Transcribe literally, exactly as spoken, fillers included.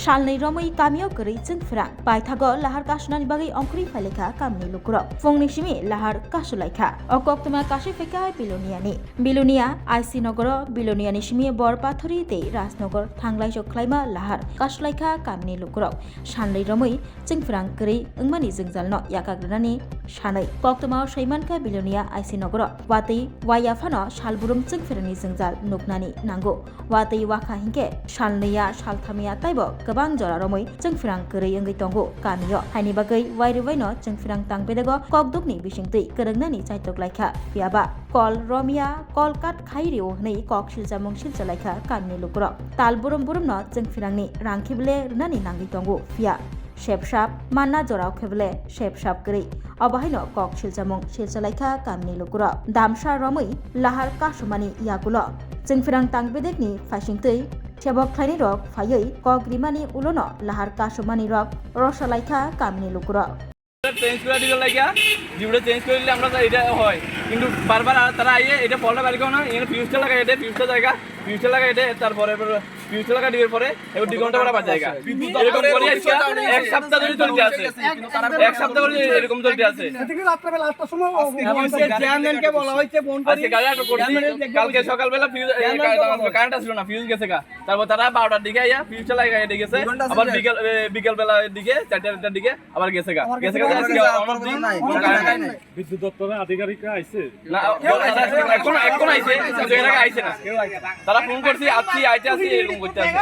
Salnwi romwi kamio kwrwi chwngphrang. Paithago lahar kasunani bagwi ongkhorwi phailaikha kamini lukurok. Phungni simi lahar kasulaikha. O koktwma kasui phaikha Biloniani. Bilonia I C nogoro Biloniani simi Bor Pathori tei Rajnogor thanglaichok khlaima lahar kasulaikha kamini lukurok. Salnwi romwi chwngphrang kwrwi wngmani jwngjalno yakak rwnani sanwi koktwmao saimankha Bilonia I C nogoro. Watwi waiya phano salburum chwngphrangni jwngjal nuknani nango. Watwi wakha hinkhe salnwiya salthamya taibo kwbang jora romwi chwngphrang kwrwi wngwi tongo kamio. Haini bagwi wairwi waino chwngphrang tang bedego kokdukni bisingtwi kwrwngnani chaitok laikha. Phiyaba kol romya, kol kat khai rio hwnwi kok silchamung silchalaikha kamini lukurok. Tal burum burumno chwngphrangni rang khibele rwnani nangwi tongo. Phiya sepsap manna jorao khebele sepsap kwrwi. Obo haino kok silchamung silchalaikha kamini lukurok. Damsa romwi lahar kasumani yagulo chwngphrang tang bedekni phaisingtwi sebok khlainai rok phaiwi kok rimani ulono lahar kasumani rok rosalaikha kamini lukurok. Change করে দিবে লাগে, জিওটা চেঞ্জ করে দিলে আমরা তো এটা হয়, কিন্তু বারবার আর তারা আইয়ে এটা ফল্টটা বের করে না, এখানে ফিউজটা লাগাই এটা, ফিউজটা জায়গা, ফিউজটা লাগাই এটা, তারপরে ফিউজটা লাগাই দিবার পরে এবার দুই ঘন্টা পরে আবার জায়গা। এরকম করে আজকে এক সপ্তাহ ধরে চলতে আছে, এক সপ্তাহ ধরে এরকম চলতে আছে। সেদিকে রাত্রেবেলা আটটার সময় ও এমনকি চেয়ারম্যানকে বলা হয়েছে ফোন করে। আজকে গাড়ি আটক করছি, চেয়ারম্যানের দেখবে কালকে ওই যে সকালবেলা ফিউজ, এ, চেয়ারম্যানকে কারেন্ট, ফোন করে। কারেন্ট আসলো না, ফিউজ গেছে গা। তারপর তারা বারোটার দিকে আইয়া ফিউজটা লাগাই গেছে, দুই ঘন্টা আবার আছে। বিকাল, এ, বিকালবেলার দিকে, চারটা, চারটার দিকে আবার গেছে গা। আবার গেছে গা। গেছে গা, আজকে আর কোনো নাই, কোনো কারেন্ট নাই। বিদ্যুৎ দপ্তরের আধিকারিকরা আইছে? না, বলে আছে, এখন, এখন আইছে, কিন্তু এর আগে আইছে না। তারা ফোন করছে, "আসছি, আইতে আসছি", এরকম করতে আছে।